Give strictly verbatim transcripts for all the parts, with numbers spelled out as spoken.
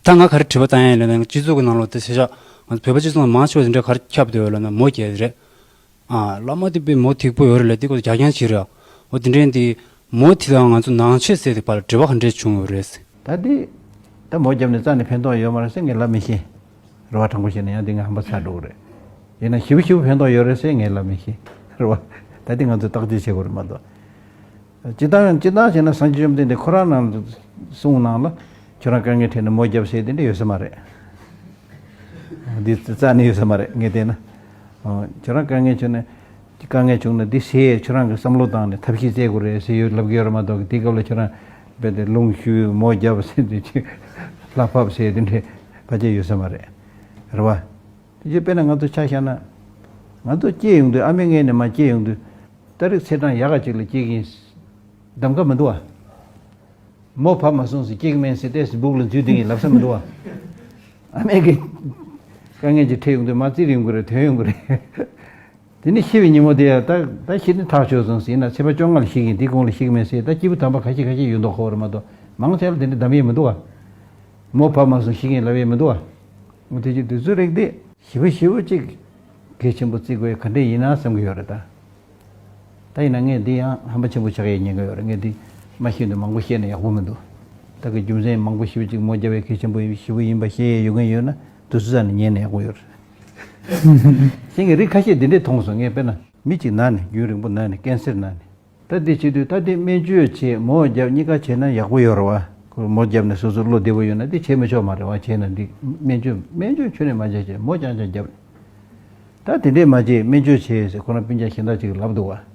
ད་ང་ག་རེ་དྲི་བ་བཏང་ཡ་ཡིན་ལབ་ན། སྤྱི་ཚོགས་ཀྱི་ནང་ལོགས་དེ་ཟེར་ཤག་ང་ཚོ་བོད་པ་སྤྱི་ཚོགས་ནང་མང་ཆེ་བ་དེ་འདྲ་ག་རེ་ཁྱབ་བསྡད་ཡོད་ལབ་ན། མོ་རྒྱག་ཡ་དེ་རེད། ཨ། བླ་མ་དེ་དཔེ་མོ་ཐིག་པོ་ཡོད་རེད་ལབ། དེ་ཁོ་རྒྱག་མཁན་ཅིག་རེད། འོ་དེ་འདྲ་འདི་མོ་དེ་དང་ང་ཚོ་ནང་ཆོས་ཟེར་དེ་བར་ལ་འབྲེལ་བ་ག་འདྲས་བྱུང་ཡོད་རེད། ད་དེ་ད་མོ་བརྒྱབ་ནས་རྩ་ནས་ཕན་ཐོགས་ཡོད་མ་རེད་ཟེར་ངས་ལབ་མི་ཤེས། རེ་བ་དྲང་པོ་བཤད་ན་ཡང་དེ་ངས་ཧམ་པ་ཚ་འགྲོ་གི་རེད། ཡིན་ན་ཞེ་པོ་ཞེ་པོ་ཕན་ཐོགས་ཡོད་རེད་ཟེར་ངས་ལབ་མི་ཤེས། རེད་བ། ད་དེ་ང་ཚོས་བརྟག་དཔྱད་བྱེད་དགོས་རེད་མ་གཏོགས། སྤྱིར་བཏང་སྤྱིར་བཏང་བྱས་ན་སངས་རྒྱས་བཅོམ་ལྡན་འདས་ཁོ་རང་ནང་གསུང་ནང་ལ་ཁྱོད་རང་དཀའ་ངལ་འཕྲད་ན་མོ་རྒྱབ་ཟེར་དེ་འདྲ་ཡོད་ས་མ་རེད། འདི་རྩ་ནས་ཡོད་ས་མ་རེད་ངས་བལྟས་ན། ཨོ། ཁྱོད་རང་དཀའ་ངལ་བྱུང་ན། དཀའ་ངལ་བྱུང་ན་འདི་ཟེར་ཁྱོད་རང་གི་བསམ་བློ་བཏང་ནས་ཐབས་ཤེས་བཙལ་དགོས་རེད་ཟེར་ཡོད་ལབ་ཀྱི་ཡོད་རེད་མ་གཏོགས། དེ་སྐབས་ལ་ཁྱོད་རང་རྦད་དེ་རླུང་ཤུ་མོ་རྒྱབ་ཟེར་དེ་ཅིག་ལྷ་ཕབ་ཟེར་དེ་འདྲའི་ཕལ་ཆེར་ཡོད་ས་མ་རེད། རེད་བ། དེ་ཅིག་དཔེར་ན་ང་ཚོ་ཆ་བཞག་ན། ང་ཚོ་སྐྱེས་ཡོང་དུས་ཨ་མའི་མངལ་ནས་མར་སྐྱེས་ཡོང་དུས། ཏ་རིག་ཚེས་གྲངས་ཡག་ག་ཅིག་ལ་སྐྱེས་ཀྱིན། གདམ་ག་མི་འདུག་བ། མོ་བབས་མ་སོང་ཟེར་སྐྱེ་གི་མེད་ཟེར་ཏེ་སྦུག་ལ་འཛུལ་བསྡད་ཀྱི་ལབ་ས་མི་འདུག་བ། ཨ་མས་ཀྱི་དཀའ་ངལ་ཅིག་འཕྲད་ཡོང་དུས་མར་བཙིར་ཡོང་གི་རེད། ཐོན་ཡོང་གི་རེད། དེ་ནས་ཤི་བའི་ཉིན་མོ་དེ་ཡང་ད་ད་ཤི་ནི་ཐག་ཆོད་སོང་ཟེར་ན། ཚེས་པ་བཅོ་ལྔ་ལ་ཤི་གི་ཡིན། དེ་གོང་ལ་ཤི་གི་མེད་ཟེར། ད་སྐྱེས་བུ་དམ་པ་ཁ་ཤས་ཁ་ཤས་ཡོད་མདོག་ཁ་པོ་རེད་མ་གཏོགས། མང་ཆེ་ལ་དེ་འདྲ་གདམ་ཡས་མི་འདུག་བ། མོ་བབས་མ་སོང་ཤི་གི་ཡིན་ལབ་ཡས་མི་འདུག་བ། འོ་དེ་ཅིག་དུས་ཚོད་རེག་དེ། ཞེ་པོ་ཞེ་པོ་ཅིག་གལ་ཆེན་པོ་བརྩི་དགོས་ག་འདྲས་ཡིན་ན་བསམ་གྱི་ཡོད་རེད་ད། ད་ཡིན་ན་ངས་འདི་ཡང་ཧམ་པ་ཆེན་པོ་ཆགས་ཡས་ཉེན་ཁ་ཡོད་རེད། ངས་འདི་མ་ཤེས་ནས་མང་པོ་བཤད་ན་ཡག་པོ་མི་འདུག་ད་གི་རྒྱུ་མཚན་མང་པོ་ཞེ་པོ་ཅིག་མོ་རྒྱབ་པའི་གལ་ཆེན་པོ་ཞེ་པོ་ཡིན་པ་ཤེས་ཡས་ཡོད་མཁན་ཡོད་ན་དུས་ཚོད་ཙམ་ནས་ཉན་ན་ཡག་པོ་ཡོད་རེད། ཤིང་གི་རིགས་ཁ་ཤས་འདི་འདྲས་མཐོང་སོང་། ངས་དཔེར་ན་མི་གཅིག་ན་ནས་རྒྱུན་རིང་པོ་ན་ནས་ཀན་སར་ན་ནས། ད་འདི་བྱེད་དུས་ད་འདི་སྨན་བཅོས་བྱེད་མོ་རྒྱབ་གཉིས་ཀ་བྱེད་ན་ཡག་པོ་ཡོད་རེད་བ། ཁོ་མོ་རྒྱབ་ནས་སོ་སོ་བློ་བདེ་པོ་ཡོད་ན་འདི་བྱེད་མི་ཆོག་མ་རེད་བ། བྱས་ན་འདི་སྨན་བཅོས་སྨན་བཅོས་ཁྱོན་ནས་མ་བྱས་བྱས་མོ་རྐྱང་རྐྱང་རྒྱབ། ད་དེ་འདྲས་མ་བྱས་སྨན་བཅོས་བྱེད་ཟེར་ཁོ་རང་སྤུན་ཀྱག་གཞན་དག་ཅིག་གིས་ལབ་འདུག་བ།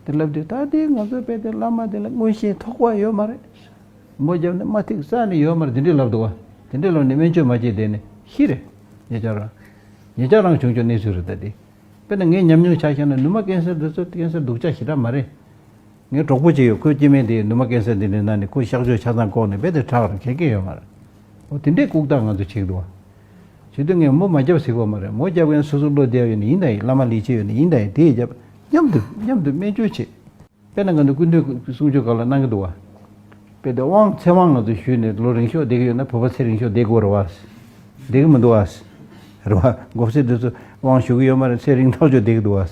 དེ་ལབ་དུས་ད་དེ་ང་ཚོ་དཔེ་དེ་བླ་མ་དེ་ལ་མངོན་ཤེས་ཐོགས་པ་ཡོད་མ་རེད། མོ་རྒྱབ་ནས་མ་ཐིག་ས་ནས་ཡོད་མ་རེད། དེ་འདྲས་ལབ་འདུག་བ། དེ་འདྲས་ལབ་ནས་སྨན་བཅོས་མ་བྱས་བསྡད་ནས་ཤི་རེད། ཉེ་ཆར་རང་ཉེ་ཆར་རང་བྱུང་བྱུང་གནས་ཚུལ་རེད་ད་དེ། དཔེར་ན་ངའི་ཉམས་མྱོང་ཆ་བཞག་ན་ནུ་མ་ཀན་སར་འདི་ཚོ་ཀན་སར་སྡུག་ཅག་ཞེ་དྲག་མ་རེད། ངའི་གྲོགས་པོ་ཅིག་ཡོད། ཁོའི་སྐྱེ་དམན་དེ་ནུ་མ་ཀན་སར་འདི་འདྲའི་ནང་ནས་ཁོ་གཤག་བཅོས་ཆ་ཚང་བཀོག་ནས་རྦད་དེ་དྲག་རེད། གལ་གལ་ཡོད་མ་རེད། འོ་དེ་འདྲའི་ལྐུགས་རྟགས་ང་ཚོ་བྱེད་ཀྱི་འདུག་བ། བྱེད་དུས་ངས་མོ་མ་རྒྱབ་ཟེར་གོ་མ་རེད། མོ་རྒྱབ་མཁན་སོ་སོ་བློ་བདེ་ཡོད་ནི་ཡིན་ད་ཡིན། བླ་མ་ལས་བྱེད་ཡོད་ནི་ཡིན་ད་ཡིན། དེ་རྒྱབ་མཉམ་དུ་མཉམ་དུ་སྨན་བཅོས་བྱེད། དཔེར་ན་ང་ཚོ་སྐུ་མདུན་གསུང་ཆོས་སྒང་ལ་གནང་གི་འདུག་བ། དཔེ་དེ་དབང་ཚེ་དབང་ང་ཚོ་ཞུས་ནས་ལོ་རིང་ཤོས་བསྡད་ཀྱི་ཡོད་ན་བོད་པ་ཚེ་རིང་ཤོས་བསྡད་དགོས་རེད་བ། བསྡད་ཀྱི་མི་འདུག་བ། རེད་བ། མགོ་སེར་དེ་ཚོ་དབང་ཞུ་གི་ཡོད་མ་རེད། ཚེ་རིང་ཐག་ཆོད་བསྡད་ཀྱི་འདུག་བ།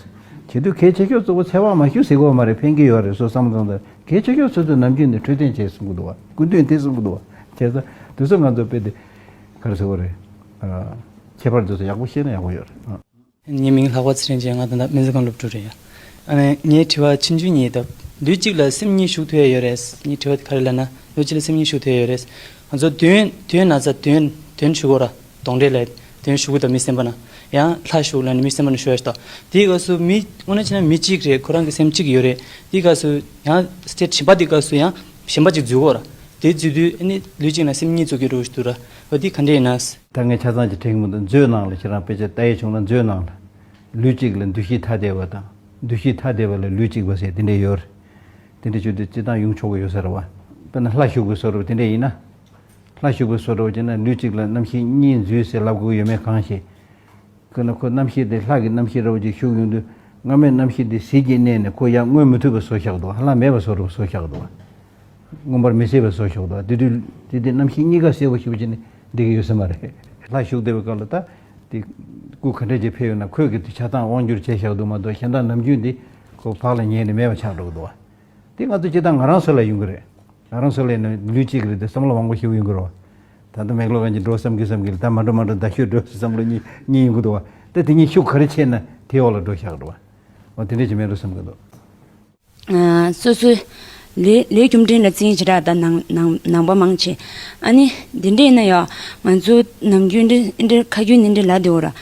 བྱེད་དུས་གལ་ཆེ་ཤོས་གཙོ་བོ་ཚེ་དབང་མ་ཞུ་ཟེར་གི་ཡོད་མ་རེད། ཕན་གྱི་ཡོད་རེད། སོ་བསམ་བློ་བཏང་དང་། གལ་ཆེ་ཤོས་ཚོ་ཚོ་ནམ་རྒྱུན་ནས་འཕྲོད་བསྟེན་བྱེད་གསུང་གི་འདུག་བ། སྐུ་མདུན་དེ་གསུང་གི་འདུག་བ། བྱས་ཙང་དེ་ཚོ་ང་ཚོ་དཔེ་དེ་ག་རེ་ཟེར་དགོས་རེད། ཨ། ཁྱད་པར་དེ་ཚོ་ཡག་པོ་ཤེས་ན་ཡག་པོ་ཡོད་རེད། ཨ། ངའི་མིང་ལྷག་པ་ཚེ་རིང་ཅན། ང་ད་ལྟ་སྨན་རྩིས་ཁང་སློབ་ཕྲུག་རེད་ཡ། ཨ་ནི་ངའི་དྲི་བ་ཆུང་ཆུང་གཉིས་ད། ལུས་གཅིག་ལ་སེམས་གཉིས་ཞུགས་ཐུབ་ཡ་ཡོད་རེད། ངའི་དྲི་བ་དེ་ག་རེ་ལབ་ན། ལུས་གཅིག་ལ་སེམས་གཉིས་ཞུགས་ཐུབ་ཡ་ཡོད་རེད། ང་ཚོ་གདོན་གདོན་ན་ཚ་གདོན་གདོན་ཞུགས་གོ་ར། གདོན་འདྲེ་ལ་གདོན་ཞུགས་གི་ད་མི་སེམས་པ་ན། ཡང་ལྷ་ཞུགས་ལ་ནི་མི་སེམས་པ་ན་ཞུ་ཡ་ཞིག་ད། དེའི་སྐབས་སུ་མི་དངོས་གནས་བྱས་ན་མི་གཅིག་རེད། ཁོ་རང་གི་སེམས་གཅིག་ཡོད་རེད། དེའི་སྐབས་སུ་ཡང་སྟེ་གཞན་པ་དེའི་སྐབས་སུ་ཡང་གཞན་པ་ཅིག་འཛུལ་གོ་ར། དེ་འཛུལ་དུས་ཨ་ནི་ལུས་གཅིག་ན་སེམས་གཉིས་འཛུལ་གི་འགྲོ་ཞིག་འདུག་ར། འོ་དེ་ག་འདྲ་ཡིན་ན། ད་ངས་ཆ་ཚང་ཅིག་དྲན་གི་མི་འདུག་མཛོད་ནང་ལ་ཁྱེད་རང་དཔེ་ཆ་ལྟ་ཡས་བྱུང་ན་མཛོད་ནང་ལ་ལུས་གཅིག་ལ་འདུ་ཤེས་ཐ་དད་པ་དང་། འདུ་ཤེས་ཐ་དད་པ་ལ་ལུས་གཅིག་པ་ཟེར་དེ་འདྲ་ཡོད་རེད། དེ་འདྲ་བྱུང་དུས་སྤྱིར་བཏང་ཡོང་ཆོག་གི་ཡོད་ས་རེད་བ། དཔེར་ན་ལྷ་ཞུགས་པའི་བཟོ་འདྲ་དེ་འདྲ་ཡིན་ན། ལྷ་ཞུགས་པའི་བཟོ་འདྲ་བྱས་ན་ལུས་གཅིག་ལ་རྣམ་ཤེས་གཉིས་འཛུལ་ཟེར་ལབ་དགོས་ཡོད་མེད་གང་ཤེས། ཁོ་ན་ཁོ་རྣམ་ཤེས་དེ་ལྷ་གི་རྣམ་ཤེས་འདྲ་བོ་ཅིག་ཞུགས་ཡོང་དུས་སྔ་མའི་རྣམ་ཤེས་དེ་ཟིལ་གྱིས་མནན་ནས་ཁོ་ཡང་མངོན་མི་ཐུབ་པ་བཟོ་བཞག་འདུག་ཧ་ལམ་མེད་པ་བཟོ་འདྲ་བོ་བཟོ་བཞག་འདུག་མངོན་པར་མི་གསལ་བ་བཟོ་ཆོག་འདུག་དེ་དུས་དེ་དུས་རྣམ་ཤེས་གཉིས་ཀ་གསལ་པོ་ཞེ་པོ་ཅིག་ནི་འགྲིག་གི་ཡོད་ས་མ་རེད། ལྷ་ཞུགས་བསྡད་པའི་སྐབས་ལ་ད་དེ་སྐུ་ག་འདྲ་ཅིག་ཕེབས་ཡོད་ན་ཁོས་གི་དེ་ཆ་ཚང་དབང་བསྒྱུར་བྱས་བཞག་འདུག་མ་གཏོགས་གཞན་དག་ནམ་རྒྱུན་དེ་ཁོ་བག་ལ་ཉལ་ནས་མེད་པ་ཆགས་འགྲོ་གི་འདུག་དེ་ང་ཚོ་སྤྱིར་བཏང་ང་རང་ཚོ་ལ་ཡོང་གི་རེད། ང་རང་ཚོ་ལ་ཡིན་ན་ལུས་གཅིག་རེད་དེ་བསམ་བློ་མང་པོ་ཞིག་ཡོང་གི་རེད། ད་ལྟ་མེག་ལོ་གན་གྱི་འགྲོ་བསམ་གི་བསམ་གི་ལ་ད་མ་འགྲོ་མ་འགྲོ་ད་ཤོད་འགྲོ་བསམ་བློ་གཉིས་གཉིས་ཡོང་གི་འདུག་བ། ད་དེ་གཉིས་ཤུགས་ག་རེ་ཆེ་ན་དེའི་འོག་ལ་འགྲོ་བཞག་འགྲོ་བ། འོ་དེ་འདྲ་ཅིག་མེད་འགྲོ་བསམ་གི་འདུག་ཨ། སོ་སོའི་ལས་ལས་རྒྱུ་འབྲས་ལ་བརྩི་མཁན་ཞེ་དྲག་ད་ནང་ནང་ནང་པ་མང་ཆེ། ཨ་ནི་འདི་འདྲ་ཡིན་ན་ཡང་ང་ཚོ་ནམ་རྒྱུན་འདི་འདི་ཁ་རྒྱུན་འདི་འདྲ་ལབ་བསྡད་ཡོད་ར།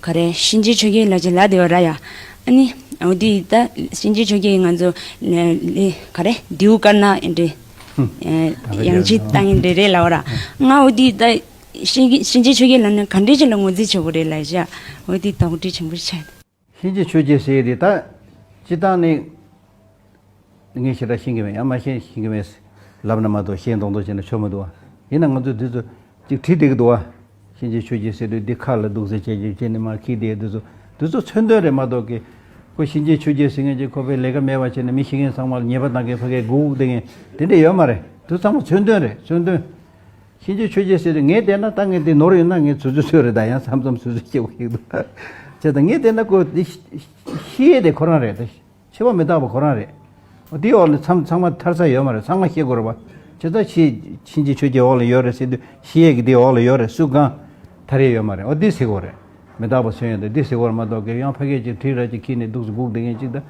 ག་རེ་གཤིན་རྗེ་ཆོས་རྒྱལ་ལབ་ཅིག་ལབ་བསྡད་ཡོད་ར་ཡ། ཨ་ནི་འོ་དེ་ད་གཤིན་རྗེ་ཆོས་རྒྱལ་ང་ཚོ་ལས་ལས་ག་རེ་རྡེའུ་དཀར་ནག་འདི་འདྲ་ཡང་ཅིག་བཏང་ཡིན་འདྲ་རེད་ལབ་ར། ང་འོ་དེ་ད་གཤིན་གཤིན་རྗེ་ཆོས་རྒྱལ་ལབ་ན་ག་འདྲ་ཅིག་ལ་ངོས་འཛིན་བྱེད་དགོས་རེད་ལབ་བཞག་འོ་དེ་དོགས་འདྲི་ཆེན་པོ་ཆགས། གཤིན་རྗེ་ཆོས་རྒྱལ་ཟེར་ཡས་དེ་ད་སྤྱིར་བཏང་ནས་ངས་ཞེ་དྲག་ཤེས་ཀྱི་མེད། ཡང་མ་ཤེས་ཤེས་ཀྱི་མེད་ལབ་ན་མ་གཏོགས་ཤེས་མདོག་མདོག་བྱས་ན་ཆོ་མི་འདུག་བ། ཡིན་ན་ང་ཚོས་འདི་ཚོ་ཅིག་བྲིས་བསྡད་ཀྱི་འདུག་བ། གཤིན་རྗེ་ཆོས་རྒྱལ་ཟེར་དུས་འདི་ཁ་ལ་འདུག་ཟེར་བྱས་བྱས་བྱས་ནས་མར་འཁྱེར་བསྡད་འདི་ཚོ་འདི་ཚོ་མཚོན་དོན་རེད་མ་གཏོགས་ཀྱི། ཁོ་གཤིན་རྗེ་ཆོས་རྒྱལ་ཟེར་མཁན་ཅིག་ཁོ་པའི་ལས་ཀ་མེད་པ་བྱས་ནས་མི་ཤི་མཁན་ཚང་མ་ལ་ཉེས་པ་གཏང་མཁན་ཕ་གིར་སྒུག་བསྡད་མཁན་དེ་འདྲ་ཡོད་མ་རེད། དེ་ཚང་མ་མཚོན་དོན་རེད་མཚོན་དོན། གཤིན་རྗེ་ཆོས་རྒྱལ་ཟེར་དུས་ངས་བལྟས་ན་ད་ངས་འདི་ནོར་ཡོད་ན་ངས་ཚུར་ཚུར་ཚུར་རེད། ད་ཡང་མཚམས་མཚམས་ཚུར་ཚུར་སྐྱེ་བོ་ཞིག་འདུག་བྱས་ཙང་ངས་བལྟས་ན་ཁོ་འདི་ཤི་ཤི་ཡས་དེ་ཁོ་རང་རེད། ད་འཆི་བ་མི་རྟག་པ་ཁོ་རང་རེད། འོ་དེའི་འོག་ལ་ཚང་ཚང་མ་ཐར་ས་ཡོད་མ་རེད། ཚང་མ་ཤི་དགོས་རེད་པ། བྱས་ཙང་ཤི་གཤིན་རྗེ་ཆོས་རྒྱལ་འོག་ལ་ཡོད་རེད་ཟེར་དུས་ཤི་ཡས་ཀྱི་དེའི་འོག་ལ་ཡོད་རེད། སུ་གང་ཐར་ཡས་ཡོད་མ་རེད། འོ་འདི་ཟེར་དགོས་རེད། མི་རྟག་པ་སུན་ཡོད་དེ་འདི་ཟེར་དགོས་རེད་མ་གཏོགས། ཀྱི་ཡང་ཕ་སྐད་ཅིག་བྲིས་ར་ཅིག་ཁྱེར་ནས་འདུག་སེ་སྒུག་བསྡད་མཁན་ཅིག་ད་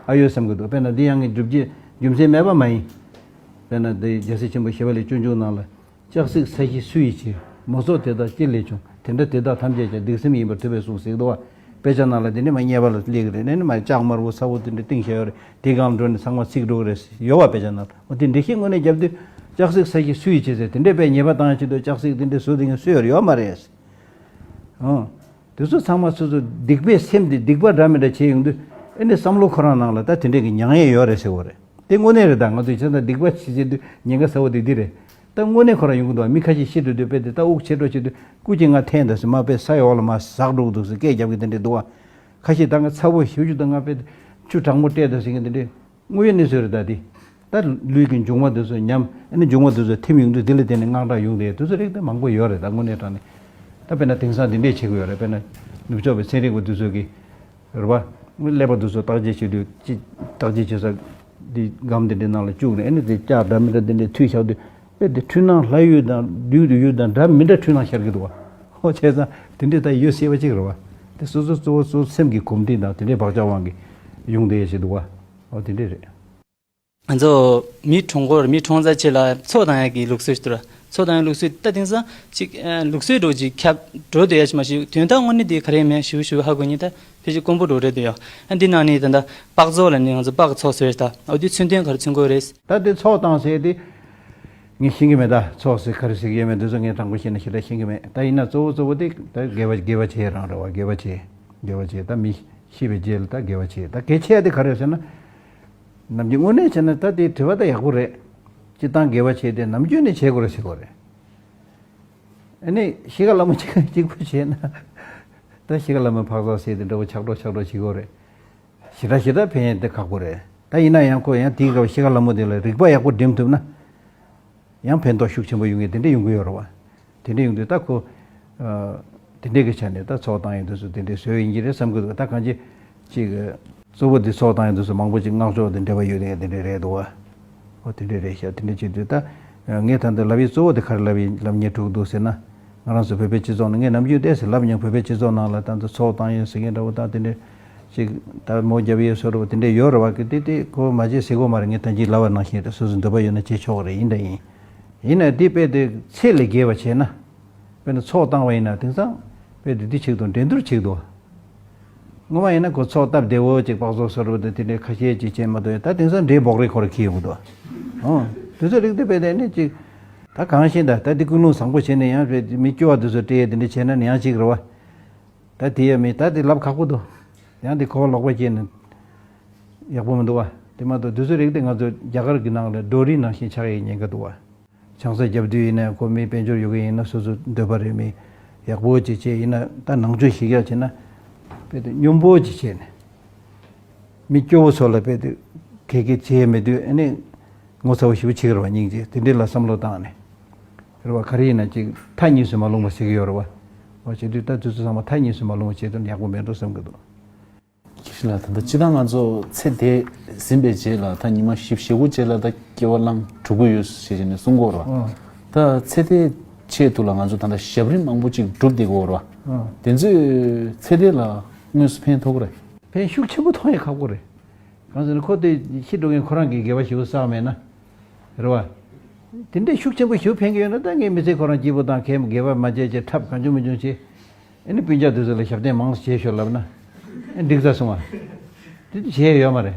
ཨ་ཡོད་བསམ་གི་འདུག་དཔེར་ན་འདི་ཡང་ངས་སྒྲུབ་བྱེད་རྒྱུ་མཚན་མེད་པ་མ་ཡིན། དཔེར་ན་འདི་རྒྱལ་སྲས་ཆེན་པོ་ཞི་བ་ལྷས་སྤྱོད་འཇུག་ནང་ལ། ལྕགས་སྲེག་ས་གཞི་སུ་ཡིས་བྱས། མུ་སྲོག་དེ་དག་ཅི་ལས་བྱུང་། དེ་འདྲ་དེ་དག་ཐམས་ཅད་ཀྱང་སྡིག་སེམས་ཡིན་པར་ཐུབ་པས་གསུངས་ཟེར་འདུག་བ། དཔེ་ཆ་ནང་ལ་དེ་འདྲ་མ་རྙེད་པ་ལ་སླེབས་ཀྱི་རེད། ནས་ནི་མ་ལྕགས་དམར་པོ་ཚ་བོ་དེ་འདྲ་བཏིང་བཞག་ཡོད་རེད། དེ་སྒང་འགྲོ་ནས་ཚང་མ་ཚིག་འགྲོ་གི་རེད་ཡོད་བ། དཔེ་ཆ་ནང་ལ་འོ་དེ་འགྲེལ་བཤད་དངོས་གནས་རྒྱབ་དུས་ལྕགས་སྲེག་ས་གཞི་སུ་ཡིས་བྱས་ཟེར་དེ་འདྲ་དཔེ་ཉེས་པ་བཏང་ཡ་ཆེད་དུ་ལྕགས་སྲེག་དེ་འདྲ་བཟོ་དེ་ངས་སུ་ཡོད་རེད་ཡོད་མ་རེད། ཨང་། དེ་ཚོ་ཚང་མ་སོ་སོ་སྡིག་པའི་སེམས་དེ་སྡིག་པ་འདྲ་མི་འདྲ་བྱས་ཡོང་དུས་ཨེ་ནི་བསམ་བློ་ཁོ་རང་ནང་ལ་ད་དེ་འདྲས་ཀྱི་མྱངས་ཡས་ཡོད་རེད་ཟེར་བ་རེད། དེ་དངོས་གནས་རེད། ད་ང་ཚོས་བྱས་ཙང་སྡིག་པ་བྱེད་བྱེད་དུས་ཉེན་ཁ་ཚ་བོ་དེ་འདི་རེད། ད་དངོས་གནས་ཁོ་རང་ཡོང་གི་འདུག་བ། མི་ཁ་ཤས་ཤི་འགྲོ་དུས་དཔེ་དེ་ད་དབུགས་ཆད་འགྲོ་བྱེད་དུས་སྐུ་གཅིག་ང་འཐེན་ད་ཟེར་མ་དཔེ་ས་ཡི་འོག་ལ་མར་ཟག་འགྲོ་གི་འདུག་ཟེར་སྐད་རྒྱབ་གི་དེ་འདྲས་འདུག་བ། ཁ་ཤས་ད་ང་ཚ་བོ་ཞེ་པོ་ཅིག་ད་ང་དཔེ་ཆུ་གྲང་མོ་སྤྲད་ད་ཟེར་གི་དེ་འདྲས། དངོས་ཡོད་གནས་ཚུལ་རེད་ད་དེ། ད་ལུས་ཀྱི་འབྱུང་བ་དེ་ཚོ་ཉམས། ཨ་ནི་འབྱུང་བ་དེ་ཚོ་ཐིམ་ཡོང་དུས་དེ་ལ་བརྟེན་ནས་དངངས་སྐྲག་ཡོང་དེ་དེ་ཚོ་རིགས་དེ་མང་པོ་ཡོད་རེད། ད་དངོས་གནས་དྲང་གནས་ད་དཔེར་ན་དེང་སང་དེ་འདྲས་བྱེད་དགོས་ཡོད་རེད། དཔེར་ན་ནུབ་ཕྱོགས་པའི་ཚན་རིག་པ་དེ་ཚོ་གིས་རེད་པ། ཀླད་པ་དེ་ཚོ་བརྟག་དཔྱད་བྱེད་དུས་ཅི་བརྟག་དཔྱད་བྱེད་ས་དེ་སྒམ་དེ་འདྲའི་ནང་ལ་བཅུག་ནས་ཨ་ནི་དེ་ལྕགས་འདྲ་མི་འདྲ་དེ་འདྲས་འཐུས་བཞག་དུས་དཔེ་དེ་འཁྲུལ་སྣང་ལྷ་ཡུལ་དང་བདུད་ཡུལ་དང་འདྲ་མི་འདྲ་འཁྲུལ་སྣང་ཤར་གི་འདུག་བ། ཧོ་བྱས་ཙང་དེ་འདྲས་ད་ཡོད་སྲིད་པ་ཅིག་རེད་བ། དེ་སོ་སོ་གཙོ་བོ་གཙོ་བོ་སེམས་ཀྱི་གོམས་འདྲིས་དང་དེ་འདྲས་བག་ཆགས་དབང་གིས་ཡོང་དེ་ཡས་བྱེད་འདུག་བ། ཨོ་དེ་འདྲས་རེད། ང་ཚོ་མི་གྲོངས་སྐོར་མི་གྲོངས་ཚར་རྗེས་ལ་ཚོགས་བཏང་ཡག་གི་ལུགས་སྲོལ་ཞིག་འདུག་ར། ཚོགས་བཏང་ཡག་ལུགས་སྲོལ་ད་དེང་སང་ཅིག་ཨ་ལུགས་སྲོལ་འདྲ་བོ་ཅིག་ཁྱབ་འགྲོ་བསྡད་ཡ་ཞིག་མ་གཞི་དོན་དག་དངོས་གནས་དེ་ག་རེ་མེད་ཞུ་ཞུ་ཧ་གོ་ཉིན་ད་ཕལ་ཆེར་དཀོན་པོ་འདྲ་བོ་རེད་འདུག་ཡ། ཨ་འདི་ནང་ནས་ད་ལྟ་སྤགས་ཚོགས་ལ་ནི་ང་ཚོ་སྤགས་ཚོགས་ཟེར་ད་ཨ་དེ་མཚོན་དོན་ག་རེ་མཚོན་གོ་རེད། ད་དེ་ཚོགས་བཏང་ཟེར་དེ་ངས་ཤེས་ཀྱི་མེད། ད་ཚོགས་ཟེར་ག་རེ་ཟེར་གྱི་ཡོད་མེད་དེ་ཚོ་ངས་དྲང་པོ་བཤད་ན་ཞེ་དྲག་ཤེས་ཀྱི་མེད། ད་ཡིན་ན་གཙོ་བོ་གཙོ་བོ་དེ་ད་དགེ་བ་དགེ་བ་བྱེད་རང་རེད་བ། དགེ་བ་བྱེད་དགེ་བ་བྱེད་ད་མི་ཤི་བའི་རྗེས་ལ་ད་དགེ་བ་བྱེད་ད་གལ་ཆེ་ཡ་དེ་ག་རེ་ཟེར་ན། ནམ་རྒྱུན་དངོས་གནས་བྱས་ན་ད་དེ་དྲི་བ་ད་ཡག་པོ་རེད། སྤྱིར་བཏང་དགེ་བ་བྱས་ཏེ་ནམ་རྒྱུན་ནས་བྱེད་དགོས་རེད་ཟེར་དགོས་རེད། ཨ་ནི་ཤི་ཁ་ལ་མོ་གཅིག་གཅིག་པུ་བྱས་ན། ད་ཤི་ཁ་ལ་མོ་འཕགས་བསགས་ཟེར་དེ་འདྲ་བོ་ཆགས་འགྲོ་ཆགས་འགྲོ་བྱེད་དགོས་རེད། ཞེ་དྲག་ཞེ་དྲག་ཕན་ཡོན་དེ་ཁག་པོ་རེད། ད་ཡིན་ན་ཡང་ཁོ་ཡང་དེའི་སྐབས་ཤི་ཁ་ལ་མོ་དེ་ལ་རིག་པ་ཡག་པོ་འགྲིམ་ཐུབ་ན། ཡང་ཕན་ཐོགས་ཤུགས་ཆེན་པོ་ཡོང་གི་དེ་འདྲ་ཡོང་གི་ཡོད་རེད་བ། དེ་འདྲ་ཡོང་དུས་ད་ཁོ། ཨ། དེ་འདྲའི་གི་ཆ་ནས་ད་ཚོགས་བཏང་ཡོང་དུས་སུ་དེ་འདྲའི་བཟོས་ཡིན་གྱི་རེད་བསམ་གི་འདུག་ད་གང་ཅི། ཅིག་གཙོ་བོ་འདི་ཚོགས་བཏང་ཡོང་དུས་སུ་མང་པོ་ཅིག་བསྔགས་བརྗོད་དེ་འབྲེལ་བ་ཡོད་དེ་དེ་འདྲའི་རེད་འདུག་བ། ཨོ་དེ་འདྲའི་རེད་ཤག་དེ་འདྲའི་བྱེད་དུས་ད། ངས་ད་འདི་ལབ་ཡི་གཙོ་བོ་དེ་ག་རེ་ལབ་ཡིན་ལབ་ཉེ་དྲུག་འདུག་ཟེར་ན། ང་རང་ཚོ་བོད་པའི་སྤྱི་ཚོགས་ནང་ངས་ནམ་རྒྱུན་ཏོག་ཙམ་ལབ་མྱོང་། བོད་པའི་སྤྱི་ཚོགས་ནང་ལ་ད་ལྟ་ཚོགས་བཏང་ཡོད་ཟེར་མཁན་འདྲ་བོ་དང་དེ་འདྲའི། ཅིག་ད་མོ་རྒྱབ་ཡོད་བཟོ་འདྲ་བོ་དེ་འདྲའི་ཡོད་རེད་བ། གི་དེ་དེ་ཁོ་མ་བྱེད་ཟེར་གོ་མ་རེད། ངས་ད་ཅིག་ལབ་པ་ནང་བཞིན་རེད། སོ་སོ་འདོད་པ་ཡོད་ན་བྱེད་ཆོག་གི་རེད། ཡིན་ད་ཡིན། ཡིན་ན་དེ་དཔེ་དེ་ཚད་ལས་བརྒལ་བ་བྱས་ན། དཔེར་ན་ཚོགས་བཏང་བ་ཡིན་ན་དེང་སང་དཔེ་དེ་འདི་ཆེག་དང་འགྲན་བསྡུར་ཆེག་དོ། སྔོན་མ་ཡིན་ན་ཁོ་ཚོགས་སྟབས་བདེ་བོ་ཅིག་སྤགས་ཚོགས་བཟོ་འདྲ་བོ་དེ་དེ་འདྲའི་ཁ་ཤས་ཅིག་བྱས་མ་གཏོགས་ད་དེང་སང་འདྲའི་འབོག་རེ་ཁོ་ར་ཁྱེར་ཡོང་གི་འདུག་ཨོ། དེ་ཚོ་རིགས་དེ་དཔེ་དེ་ནི་ཅིག་ད་གང་ཤེས་ད་ད་དེ་ཀུན་སློང་བཟང་པོ་བྱས་ནས་ཡང་དཔེ་མི་སྐྱོ་བ་དེ་ཚོ་སྤྲད་ཡས་དེ་འདྲ་བྱས་ན་ནི་ཡང་ཅིག་རེད་བ། ད་དེ་ཡ་མེད་ད་དེ་ལབ་ཁག་པོ་འདུག་ཡང་དེ་གོ་བ་ལོག་པ་སྐྱེས་ནས་ཡག་པོ་མི་འདུག་བ། དེ་མ་གཏོགས་དུས་ཚོད་རིགས་དེ་ང་ཚོ་རྒྱ་གར་གྱི་ནང་ལ་ཌོ་རི་ནང་བཞིན་ཆགས་ཡའི་ཉེན་ཁ་འདུག་བ། ཆང་ས་རྒྱབ་དུས་ཡིན་ན་ཁོ་མི་དཔལ་འབྱོར་ཡོད་མཁན་ཡིན་ན་སོ་སོ་འདོད་པ་རེད། མི་ཡག་པོ་ཅིག་བྱས་ཡིན་ན་ད་ནང་ཆོས་ཞིག་ཡག་བྱས་ན་དཔེ་དེ་སྙོམས་པོ་ཅིག་བྱས་ནས་མི་སྐྱོ་བོ་ཚོ་ལ་དཔེ་དེ་གེ་གེ་བྱས་མེད་དུས་ཨ་ནི། ངོ་ཚ་བོ་ཞེ་པོ་ཅིག་རེད་བ། སྙིང་རྗེ་དེ་འདྲའི་ལ་བསམ་བློ་བཏང་ནས། རེད་བ། ག་རེ་ཡིན་ན་ཅིག་མཐའ་གཉིས་སུ་མ་ལྷུང་བ་ཟེར་གྱི་ཡོད་རེད་བ། འོ་བྱེད་དུས་ད་དུས་ཚོད་ཚང་མ་མཐའ་གཉིས་སུ་མ་ལྷུང་བ་བྱེད་དོན་ཡག་པོ་མེད་འགྲོ་བསམ་གྱི་འདུག་ཁྱེད་ལ་ད་ལྟ་སྤྱི་བཏང་ང་ཚོ་ཚེ་འདས་ཟིན་པའི་རྗེས་ལ་ད་ཉི་མ་བཞི་བཅུ་ཞེ་དགུ་རྗེས་ལ་ད་སྐྱེ་བ་བླངས་འགྲོ་གི་ཡོད་ཞེས་བྱས་ནས་གསུང་གི་ཡོད་རེད་བ། ཨོ། ད་ཚེ་འདས་ཆེད་དུ་ལ་ང་ཚོ་ད་ལྟ་ཞབས་རིམ་མང་པོ་ཅིག་བསྒྲུབས་བསྡད་ཀྱི་ཡོད་རེད་བ། ཨོ། དེ་ཚོས་ཚེ་འདས་ལ་དངོས་སུ་ཕན་ཐོགས་ཀྱི་རེད། ཕན་ཤུགས་ཆེན་པོ་ཐོགས་ཡས་ཁག་པོ་རེད། གང་ཟེར་ན་ཁོ་དེ་ཤི་འགྲོ་མཁན་ཁོ་རང་གིས་དགེ་བ་ཞེ་པོ་བསགས་མེད་ན། རེད་བ། དེ་འདྲའི་ཤུགས་ཆེན་པོ་ཞེ་པོ་ཕན་གྱི་ཡོད་ན་ད་ངས་མི་ཚེ་ཁོ་རང་སྐྱིད་པོ་དང་གད་མོ་དགེ་བ་མ་བྱས་བྱས་འཁྲབ་གང་བྱུང་མི་བྱུང་བྱས། ཨ་ནི་སྤུན་ཀྱག་དེ་ཚོ་ལ་ཞབས་བརྟན་མང་ཙམ་བྱས་ཤོག་ལབ་ན། ཨ་འགྲིག་ས་སོང་བ། དེ་དུས་བྱས་ཡོད་མ་རེད།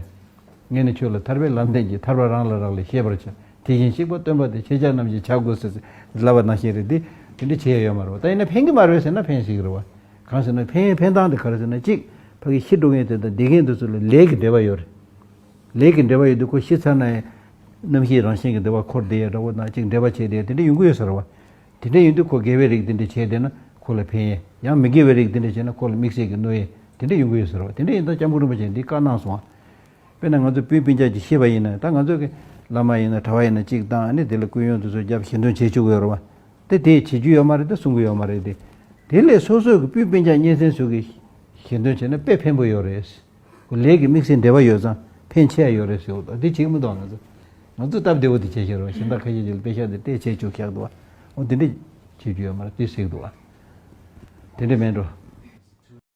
ངས་ནི་ཁྱོད་ལ་ཐར་པའི་ལམ་བསྟན་གྱི་ཐར་པ་རང་ལ་རག་ལས་ཤེས་པར་བྱ། དེ་བཞིན་གཤེགས་པ་སྟོན་པ་དེ་ཁྱེད་ཅག་རྣམས་ཀྱིས་བྱ་དགོས་ཟེར་ལབ་པ་ནང་བཞིན་རེད་དེ། དེ་འདྲ་བྱས་ཡོད་མ་རེད་བ། ད་ཡིན་ན་ཕན་གྱི་མ་རེད་ཟེར་ན་ཕན་སྲིད་ཀྱི་རེད་བ། གང་ཟེར་ན་ཕན་ཕན་སྟངས་དེ་ག་རེ་ཟེར་ན་གཅིག་ཕ་གི་ཤི་འགྲོ་མཁན་དེ་དང་བསྡད་མཁན་དེ་ཚོ་ལ་ལས་ཀྱི་འབྲེལ་བ་ཡོད་རེད། ལས་ཀྱི་འབྲེལ་བ་ཡོད་དུས་ཁོ་ཤི་ཚར་ན་ཡང་རྣམ་ཤེས་རང་བཞིན་གྱི་བདེ་བ་འཁོར་བསྡད་ཡ་འདྲ་བོ་དང་གཅིག་འབྲེལ་བ་བྱས་བསྡད་ཡ་དེ་འདྲ་ཡོང་གི་ཡོད་ས་རེད་བ། དེ་འདྲ་ཡིན་དུས་ཁོ་དགེ་བའི་རིགས་དེ་འདྲ་བྱས་བསྡད་ན་ཁོ་ལ་ཕན་ཡས། ཡང་མི་དགེ་བའི་རིགས་དེ་འདྲ་བྱས་ན་ཁོ་ལ་དམིགས་བསལ་གྱི་གནོད་ཡས་དེ་འདྲ་ཡོང་གི་ཡོད་ས་རེད་བ། དེ་འདྲ་ཡིན་ཙང་སྐྱབས་མགོན་རིན་པོ་ཆེས་འདི་བཀའ་གནང་སོང་བ། དཔེར་ན་ང་ཚོ་སྤུན་སྤུན་ཀྱག་ཅིག་ཤི་བ་ཡིན་ན་ད་ང་ཚོ་གི་བླ་མ་ཡིན་ན་གྲྭ་པ་ཡིན་ན་གཅིག་བཏང་ཨ་ནི་དེ་ལ་སྐུ་ཡོན་དེ་ཚོ་རྒྱབ་ཞལ་འདོན་བྱེད་བཅུག་ཡོད་རེད་བ། དེ་དེ་བྱེད་རྒྱུ་ཡོད་མ་རེད། དེ་གསུང་གི་ཡོད་མ་རེད། དེ་དེ་ལས་སོ་སོའི་གི་སྤུན་སྤུན་ཀྱག་གཉེན་ཚན་ཚོ་གི་ཞལ་འདོན་བྱས་ན་དཔེ་ཕན་པོ་ཡོད་རེད། ལས་ཀྱི་དམིགས་བསལ་འབྲེལ་བ་ཡོད་ཙང་ཕན་ཆེ་ཡ་ཡོད་རེད་ཟེར་བ་དང་། དེ་བྱེད་ཀྱི་མི་འདུག་ང་ཚོ་ང་ཚོ་སྟབས་བདེ་བོ་དེ་བྱས་ཤག་རོགས། གཞན་དག་ཁ་ཤས་ཅིག་ལ་དཔེ་ཤག་དེ་སྤྲད་བྱས་བཅུག་ཤག་འདུག་བ། འོ་དེ་འདྲས་བྱེད་རྒྱུ་ཡོད་མ་རེད། དེ་ཟེར་གི་འདུག་བ། དེ་འདྲས་མེད་འགྲོ།